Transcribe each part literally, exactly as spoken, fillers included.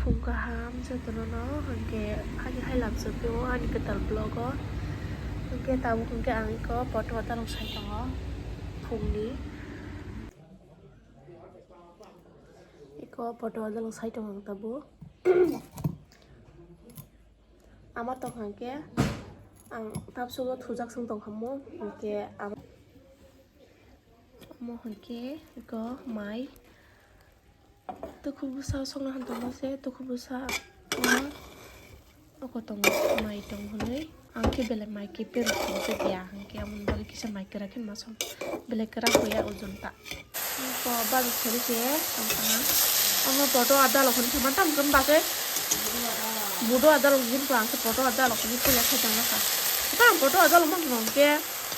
Phung kaham jotono no, hwnkhe ani hai lamsok phio ani kwtal vlog o. Hwnkhe tabuk hwnkhe ang iko potoa dalok sai tongo phungni. Iko potoa dalok sai tongo ang tabuk. Ama tong hwnkhe ang tabsugo thujak song tong khamu, hwnkhe ang, omo hwnkhe iko mai. Tukhu bwsa songna han tongma se, tukhu bwsa o, o kotong mai tong hwnwi. Ang khe belai mai khe peruk tong se ya, hwnkhe amoni bagwi kisa mai kwrak khe ma song. Belai kwrak bo ya ojon ta. Ko bari sori khe tong tong. Omo potoa dalok hwnwi thangma tam jom ba khe. Potoa dalok jin ko ang khe potoa dalok hwnwi pila khe tong lakha. Tam potoa dalok ma hwnkhe.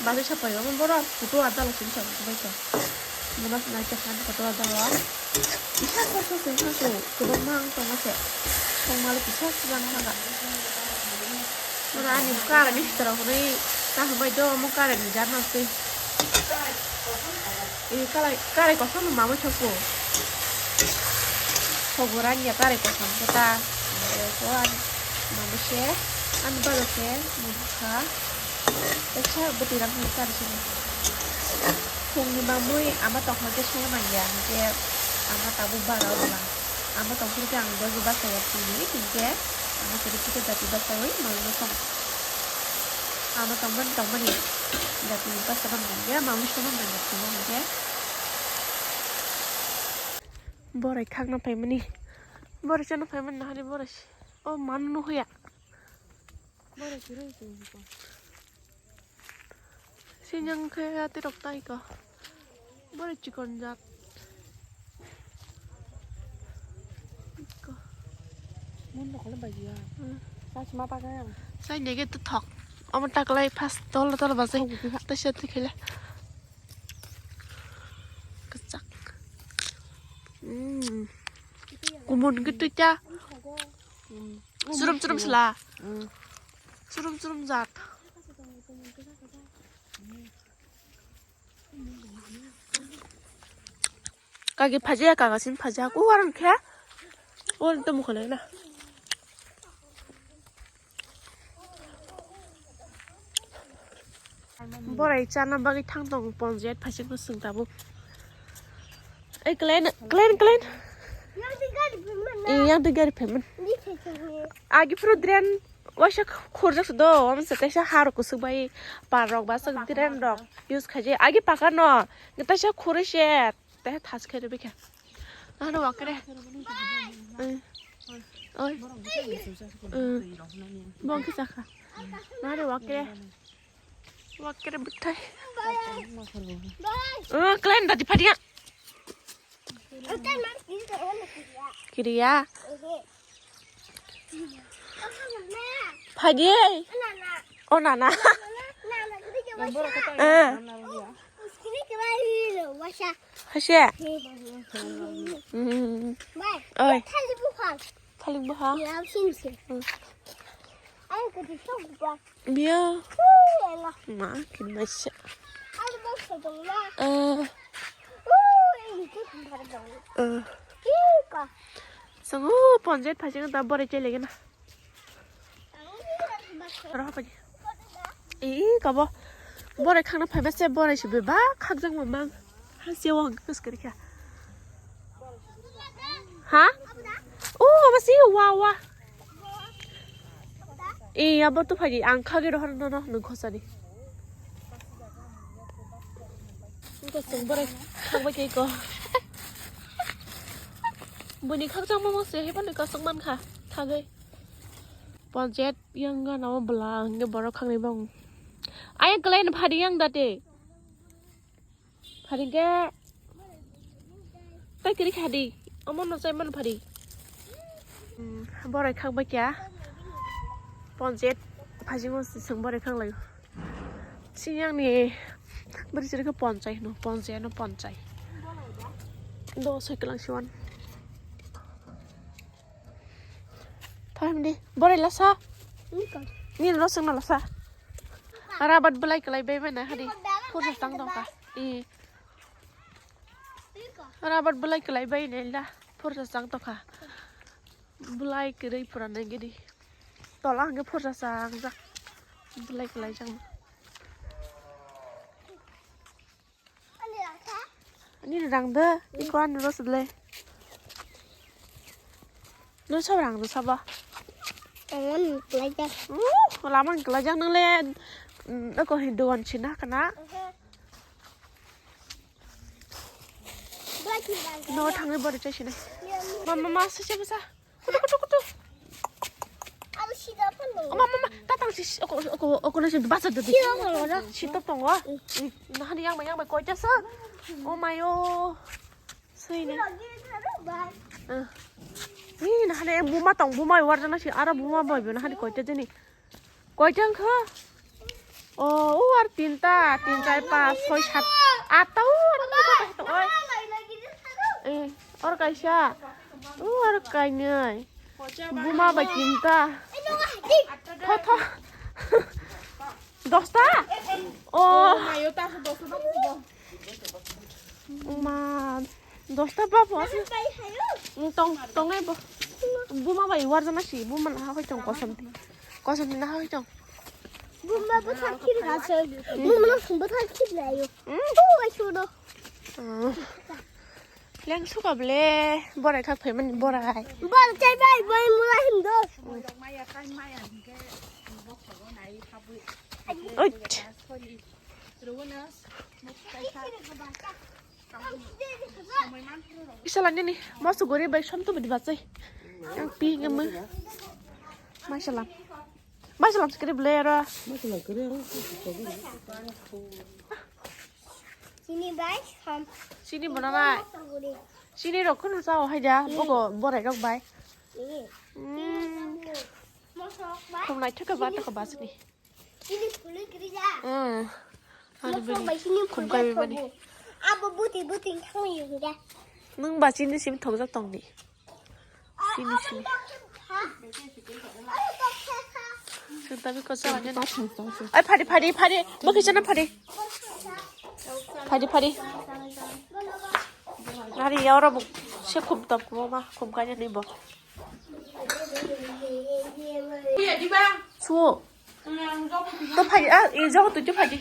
Bari sapai omo borok potoa dalok sini sapai sapai tong. Mono sinai khe han potoa dalok. Kisa kosto se ha ko kwbangma ang tongma se. Tongmale kisa sijakna naga. Mono ani karani sitaro hwnwi kaham bai do omo karani jar nang se. Ini karai karai kosom no mamui thok ko. Thok bo rang ya karai kosom ko ta. Ko ani mamui se ani balo se mukha. Kaisa bwtwi rang hwnwi kari sini. Phungni mamui ama tongkha khe songna nangya, hwnkhe ama tabuk bara o bwla. Ama tongphuru khe ang dogi bachaya phungni, hinkhe ama kwrwi khe jati bachaui mamui no song. Ama tongmani tongmani jati bachama nangya, mamui songma nangya phungno hwnkhe. Borai khakna phaimani, borai chana phaimani nahani borai. O manu nuhuya. Sinyang khe atirok tai ko. Bari chikon jat. Mun rok le baji ya. Hmm. Sa sima pa kaya. Sai nege to thok. Omo taklai pas tol tol bajai. Thok buku ha. Ta siyat khaila. Kachak. Hmm. Kumun gitu cha. Hmm. Surum surum sela. Hmm. Surum surum jat. Kagi phaji ya, kaga sin phaji ya. Ku waran khe. Waran to mukha na. Borai chana bagwi thang tong ponjayat phaising no swng tabuk. Ei, klein, klein, klein. Yang di gari phaimani. Eh, yang di gari phaimani. Di phaimani. Agi phuru drain waisa khurjak se do, wamsa kaisa har kusuk bai par rok ba sak drain rok use khaijak. Agi pakar no, kaisa khuri se, te thas khe rwbikha. Nahano wakre. Eh. Oi. Eh. Bong kisa kha. Nahano wakre. Wakre bwthai. Oh, klein dati phadia. Kiriya. Phadia. Oh, nana. Eh. Hase. Hmm. Oi. Thalik buha. Hmm. Biya. Ma, kinmasa. Eh. Eh. Sango ponjayat phaising ta borai chai lagi na. Roh apa ni? Ih, kabo. Borai khakna phaiba se borai si bebak khakjak mamang. Ha, se wang kus kari kha. Ha? Oh, apa sih? Wah, wah. Eh, abo tu phaji ang khagi rohor no no nung khosani. Engko sung borai khakba khe ko. Buni khakjak mamang se heba ni kasuk man kha. Thagai. Ponjayat yang gana o bwla hwnkhe borok khaknwi bang. Ayang kwlai no phadi yang date. Phadi khe tai kwrwi khadi. Omo no chai man phadi. Hmm, borai khak bai kya. Ponjayat phaji mo sing borai khak lai. Sini yang ni beri sini ke ponjai no, ponjai no ponjai. Do sai kelang siwan. Paham di, borai lasa. Ni lo sing lasa. Rabat belai kelai bai mana hari. Pursa tang tong ka. I. Rabat belai kelai bai ne la. Pursa tang tong ka. Bwlai kwrwi pura nai gidi. Tola hwnkhe phorsa sa wngjak. Bwlai kwlai jang. Ani rang de, iko ani ro sudle. Nung sab rang de sabo. Ang ani kwlai jak. Uh, lama ang kwlai jak nung le. Mm, ako hi dogan china kana. Black ni rang. No thangni bori chai sini. Mama ma sa sa sa. Kutu, kutu, kutu. Abo sida pano. Oma, mama, tatang si, oko, oko, oko na si basa dodi. Sida pano na. Sito tongo. Ih, nahani yang bai, yang bai koita sa. Oh my, oh. Sui ne. Ih, nahani buma tong, buma warjana si, ara buma bai, nahani koita jeni. Koita wngkha? O, o ar tinta, tinta, pas, soi, sat, atta, o ar kaisa tong, oi. Eh, or kaisa. O ar kainai. Buma bai tinta. Tho, tho. Dosta? O. Ma, dosta ba bo. Tong, tong ai bo. Buma bai warjana si, buma na ha hoi tong kosom. Kosom ni na hoi tong. Buma bo thar khir ga se. Buma no sum bo thar khir la yo. Hmm? O ga shu do. Hmm. Leng suka ble, borai khak phaimani borai. Bor chai bai, bai mula him do. Oit. Isala nini, mosu gori bai som tu bidi bachai. Yang pi ngemeng. Masalam. Masalam sekali beli ya, Ra. Masalam kiri, Ra. Sini bai, som. Sini mana bai? Mosu gori. Sini rok kono sao hai da, bogo borai rok bai. Ini. Hmm. Mosok bai. Kom nai thaka ba, thaka ba sini. Ini puli kiri ja. Hmm. Ano bini. Bai sini khum kai bani. Abo buti buti thang yung ja. Nung ba sini sim thok jak tong di. Sini sini. Sentabi ko sa. Ai phadi phadi phadi. Bo kisa na phadi. Phadi phadi. Nari ya ora bo se khum top ko ma khum kai ni bo. Suo. To phai, ah, i jago tu phai.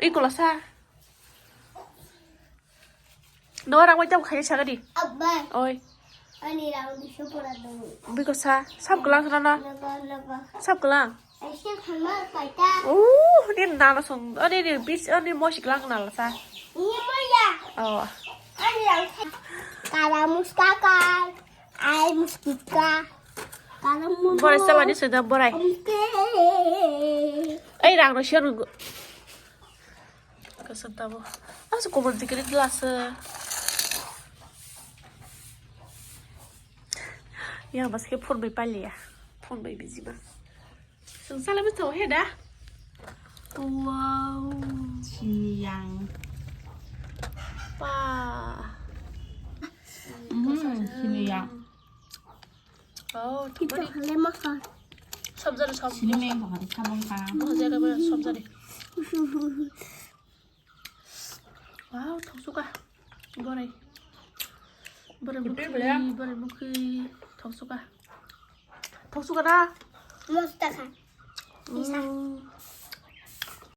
I kola sa. No rang wai tam khai sa gadi. Abba. Oi. Ani rang di so pura do. Biko sa, sab kelang sana na. Napa, napa. Sab kelang. Aise khama paita. Oh, ni nana song, ani ni bis, ani mo siklang nala sa. Ini mo ya. Oh. Ani yang kara muskakan. Ai muskika. Kara mun. Borai sa bani sudah borai. Oke. Ai rang no sian. Kasam tabo. Asu kubun tikiri glass. Ya, bas ke phone bai paliya. Phone bai busy ba. Sung sala bus tau he da. Wow. Sini yang. Pa. Hmm, sini yang. Oh, kita thumani. Kale makan. Sob jare sob. Sini meng bahari khabang ka. Mo jare ba sob jare. Wow, thoksuka. Borai. Borai mukhi, borai mukhi. Thoksuka. Thoksuka na? Mosta kha. Isa. Mm.